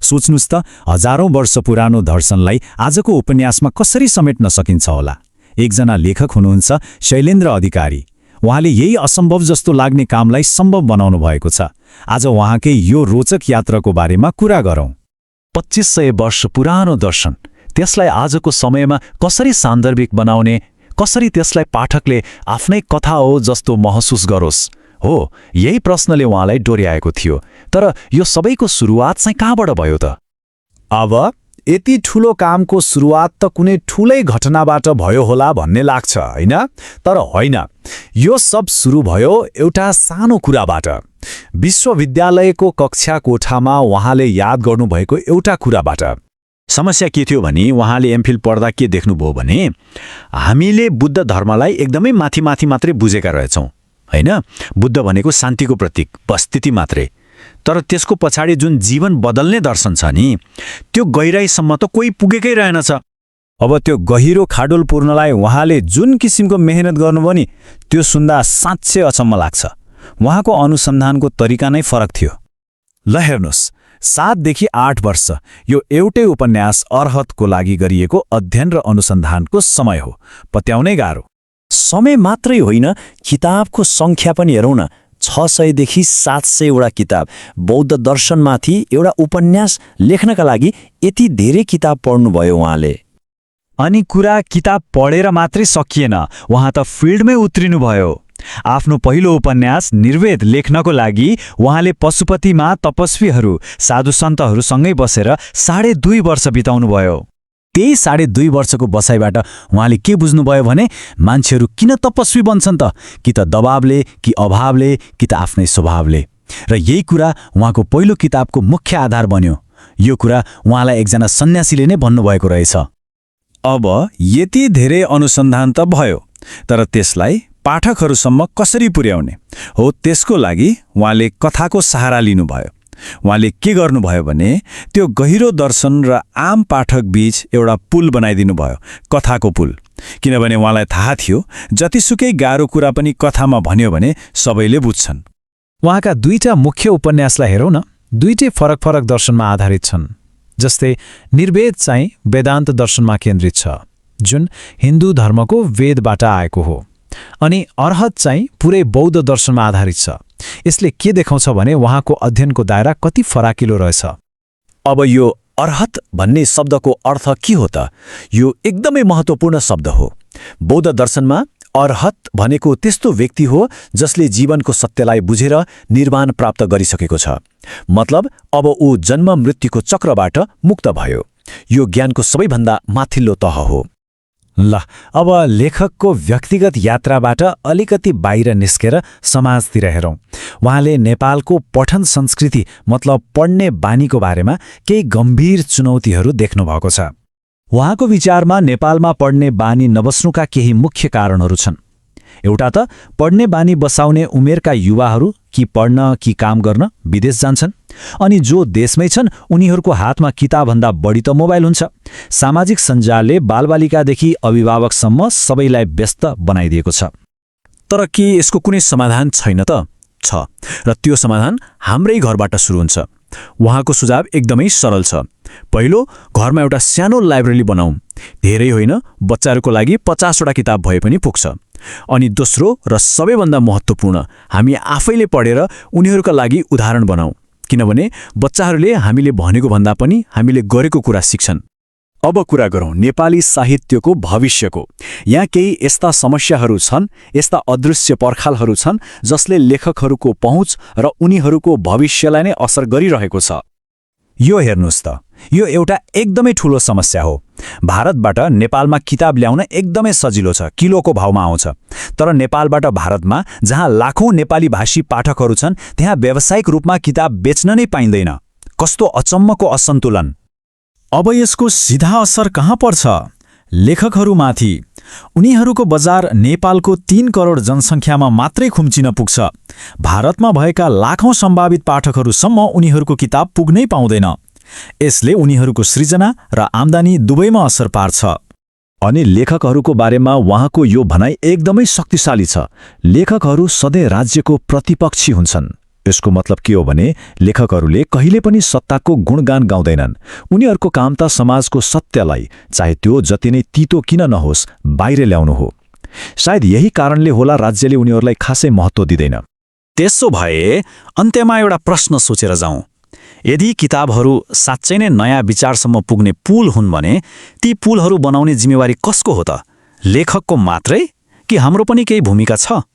सोच्नुस् त, हजारौं वर्ष पुरानो दर्शनलाई आजको उपन्यासमा कसरी समेट्न सकिन्छ होला। एकजना लेखक हुनुहुन्छ शैलेन्द्र अधिकारी। उहाँले यही असम्भव जस्तो लाग्ने कामलाई सम्भव बनाउनु भएको छ। आज उहाँकै यो रोचक यात्राको बारेमा कुरा गरौँ। 2500 वर्ष पुरानो दर्शन, त्यसलाई आजको समयमा कसरी सान्दर्भिक बनाउने, कसरी त्यसलाई पाठकले आफ्नै कथा हो जस्तो महसुस गरोस्, हो यही प्रश्नले उहाँलाई डोर्याएको थियो। तर यो सबैको सुरुवात चाहिँ कहाँबाट भयो त? अब यति ठूलो कामको सुरुवात त कुनै ठूलै घटनाबाट भयो होला भन्ने लाग्छ, हैन? तर होइन, यो सब सुरु भयो एउटा सानो कुराबाट। विश्वविद्यालयको कक्षा कोठामा उहाँले याद गर्नुभएको एउटा कुराबाट। समस्या के थियो भने उहाँले एमफिल पढ्दा के देख्नुभयो भने हामीले बुद्ध धर्मलाई एकदमै माथि मात्रै बुझेका रहेछौँ, हैन? बुद्ध भनेको शान्तिको प्रतीक, उपस्थिति मात्रै। तर त्यसको पछाडि जुन जीवन बदल्ने दर्शन छ नि, त्यो गहिराईसम्म त कोही पुगेकै रहेनछ। अब त्यो गहिरो खाडोल पूर्णलाई उहाँले जुन किसिमको मेहनत गर्नुभयो नि, त्यो सुन्दा साँच्चै अचम्म लाग्छ। उहाँको अनुसन्धानको तरिका नै फरक थियो। ल हेर्नुस्, 7 देखि 8 वर्ष यो एउटै उपन्यास अर्हतको लागि गरिएको अध्ययन र अनुसन्धानको समय हो। पत्याउनै गाह्रो। समय मात्रै होइन, किताबको सङ्ख्या पनि हेरौँ न। 600 देखि 700 वटा किताब। बौद्ध दर्शनमाथि एउटा उपन्यास लेख्नका लागि यति धेरै किताब पढ्नुभयो उहाँले। अनि कुरा किताब पढेर मात्रै सकिएन, उहाँ त फिल्डमै उत्रिनुभयो। आफ्नो पहिलो उपन्यास निर्वेद लेख्नको लागि उहाँले पशुपतिमा तपस्वीहरू, साधु सन्तहरूसँगै बसेर 2.5 वर्ष बिताउनुभयो। त्यही 2.5 वर्षको बसाइबाट उहाँले के बुझ्नुभयो भने मान्छेहरू किन तपस्वी बन्छन् त? कि त दबावले, कि अभावले, कि त आफ्नै स्वभावले। र यही कुरा उहाँको पहिलो किताबको मुख्य आधार बन्यो। यो कुरा उहाँलाई एकजना सन्यासीले नै भन्नुभएको रहेछ। अब यति धेरै अनुसन्धान त भयो, तर त्यसलाई पाठकहरूसम्म कसरी पुर्याउने हो, त्यसको लागि उहाँले कथाको सहारा लिनुभयो। उहाँले के गर्नुभयो भने त्यो गहिरो दर्शन र आम पाठक बीच एउटा पुल बनाइदिनु भयो, कथाको पुल। किनभने उहाँलाई थाहा थियो जतिसुकै गाह्रो कुरा पनि कथामा भन्यो भने सबैले बुझ्छन्। उहाँका 2टा मुख्य उपन्यासलाई हेरौँ न, दुईटै फरक फरक दर्शनमा आधारित छन्। जस्तै निर्वेद चाहिँ वेदान्त दर्शनमा केन्द्रित छ, जुन हिन्दू धर्मको वेदबाट आएको हो। अनि अर्हत चाहिँ पुरै बौद्ध दर्शनमा आधारित छ। यसले के देखाउँछ भने उहाँको अध्ययनको दायरा कति फराकिलो रहेछ। अब यो अर्हत भन्ने शब्दको अर्थ के हो त? यो एकदमै महत्त्वपूर्ण शब्द हो। बौद्ध दर्शनमा अर्हत भनेको त्यस्तो व्यक्ति हो जसले जीवनको सत्यलाई बुझेर निर्वाण प्राप्त गरिसकेको छ। मतलब अब ऊ जन्म मृत्युको चक्रबाट मुक्त भयो। यो ज्ञानको सबैभन्दा माथिल्लो तह हो। ल, अब लेखकको व्यक्तिगत यात्राबाट अलिकति बाहिर निस्केर समाजतिर हेरौँ। उहाँले नेपालको पठन संस्कृति मतलब पढ्ने बानीको बारेमा केही गम्भीर चुनौतीहरू देख्नुभएको छ। उहाँको विचारमा नेपालमा पढ्ने बानी नबस्नुका केही मुख्य कारणहरू छन्। एउटा त पढ्ने बानी बसाउने उमेरका युवाहरू कि पढ्न कि काम गर्न विदेश जान्छन्, अनि जो देशमै छन् उनीहरूको हातमा किताबभन्दा बढी त मोबाइल हुन्छ। सामाजिक सञ्जालले बालबालिकादेखि अभिभावकसम्म सबैलाई व्यस्त बनाइदिएको छ। तर के यसको कुनै समाधान छैन त? छ, र त्यो समाधान हाम्रै घरबाट सुरु हुन्छ। उहाँको सुझाव एकदमै सरल छ। पहिलो, घरमा एउटा सानो लाइब्रेरी बनाऊ। धेरै होइन, बच्चाहरूको लागि 50 वटा किताब भए पनि पुग्छ। अनि दोस्रो र सबैभन्दा महत्त्वपूर्ण, हामी आफैले पढेर उनीहरूका लागि उदाहरण बनाऊ। किनभने बच्चाहरूले हामीले भनेको भन्दा पनि हामीले गरेको कुरा सिक्छन्। अब कुरा गरौँ नेपाली साहित्यको भविष्यको। यहाँ केही यस्ता समस्याहरू छन्, यस्ता अदृश्य पर्खालहरू छन् जसले लेखकहरूको पहुँच र उनीहरूको भविष्यलाई नै असर गरिरहेको छ। यो हेर्नुस् त, यो एउटा एकदमै ठूलो समस्या हो। भारतबाट नेपालमा किताब ल्याउन एकदमै सजिलो छ, किलोको भावमा आउँछ। तर नेपालबाट भारतमा जहाँ लाखौं नेपाली भाषी पाठकहरू छन्, त्यहाँ व्यावसायिक रूपमा किताब बेच्न नै पाइँदैन। कस्तो अचम्मको असन्तुलन! अब यसको सिधा असर कहाँ पर्छ? लेखकहरूमाथि। उनीहरूको बजार नेपालको 3 करोड जनसङ्ख्यामा मात्रै खुम्चिन पुग्छ। भारतमा भएका लाखौं सम्भावित पाठकहरूसम्म उनीहरूको किताब पुग्नै पाउँदैन। यसले उनीहरूको सृजना र आम्दानी दुवैमा असर पार्छ। अनि लेखकहरूको बारेमा उहाँको यो भनाइ एकदमै शक्तिशाली छ। लेखकहरू सधैँ राज्यको प्रतिपक्षी हुन्छन्। यसको मतलब के हो भने लेखकहरूले कहिले पनि सत्ताको गुणगान गाउँदैनन्। उनीहरूको काम त समाजको सत्यलाई, चाहे त्यो जति नै तितो किन नहोस्, बाहिर ल्याउनु हो। सायद यही कारणले होला राज्यले उनीहरूलाई खासै महत्त्व दिँदैन। त्यसो भए अन्त्यमा एउटा प्रश्न सोचेर जाउँ। यदि किताबहरू साँच्चै नै नयाँ विचारसम्म पुग्ने पुल हुन् भने ती पुलहरू बनाउने जिम्मेवारी कसको हो त? लेखकको मात्रै कि हाम्रो पनि केही भूमिका छ?